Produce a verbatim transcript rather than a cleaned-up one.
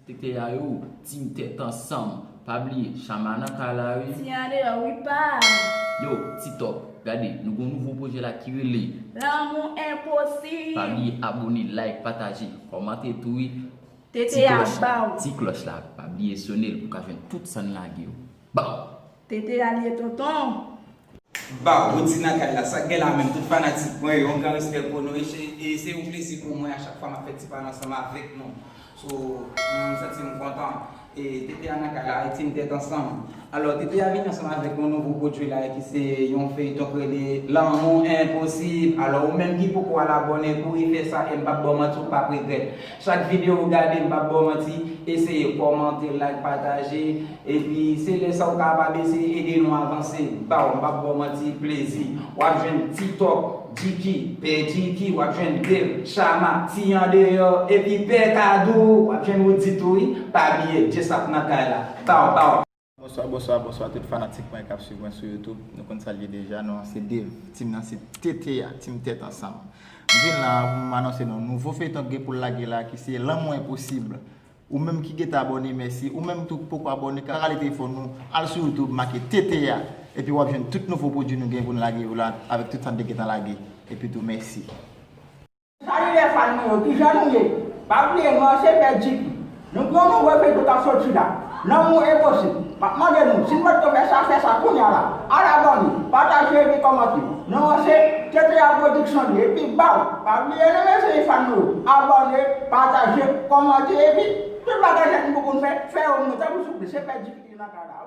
T T A yo, Team Tèt Ansanm. Pa bliye, Chama nan kay la, wi. Ti andeyò, wi, pa. Yo, T-Top, gade, nou gon nouvo pwojè la ki rele Lanmou Enposib. Pa bliye abòne, like, pataje, kòmante tou, wi. T T A, ti klòch la, baw. Ti klòch la, pa bliye sone l pou w ka jwenn tout sa n lage yo. Baw! T T A li ye, tonton. Baw, Roody nan kay la, sa k gen la menm, tout fanatik mwen yo, yon gran respè pou nou, e se, e se yon plezi pou mwen a chak fwa m ap fè ti pale ansanm avèk nou. So, m santi m kontan. E T T A nan kay la, e Team Tèt Ansanm. Alò, T T A vini ansanm avèk yon nouvo pwodui la, ki se yon feyton ki rele Lanmou Enposib. Alò, ou menm ki poko al abòne, kouri fè sa, e m p ap ba w manti, ou p ap regrèt. Chak videyo ou gade, m p ap ba w manti, eseye kòmante, like, pataje, epi se lè sa ou kapab eseye ede nou avanse. Baw, m p ap ba w manti, plezi. W ap jwenn T-Top, Dicky, Pè Dicky, w ap jwenn Dave, Chama, Ti Andeyò, epi Pè Kadou, w ap jwenn Roody tou, wi. Pa bliye, Jesap nan kay la. Baw, baw. Bonswa, bonswa, bonswa tout fanatik mwen k ap swiv mwen sou YouTube. Nou konn sa l ye deja, non an se Dave. Team nan se T T A, Team Tèt Ansanm. M vin la pou m anonse nou nouvo feyton k gen pou l lage la, ki se Lanmou Enposib. Ou menm ki gentan abòne, mèsi. Ou menm tou k poko abòne, ka rale telefòn ou, al sou YouTube, make T T A, epi w ap jwenn tout nouvo pwodui nou gen pou n lage yo la, avèk tout sa n te gentan lage. Epi tou, mèsi. Salut les fans mwen yo, kijan nou ye? Pa bliye, non an se Pè Dicky. Nou gen yon nouvo feyton k ap soti la. Lanmou Enposib. M ap mande nou, si n poko fè sa, fè sa kounye a la. Al abòne, pataje epi kòmante. Non an se T T A Production li, epi baw. Pa bliye non mesye, fan nou yo. Abòne, pataje, kòmante, epi tout bagay nèt nou poko fè, fè yo nou tankou souple. Se Pè Dicky ki nan kay la.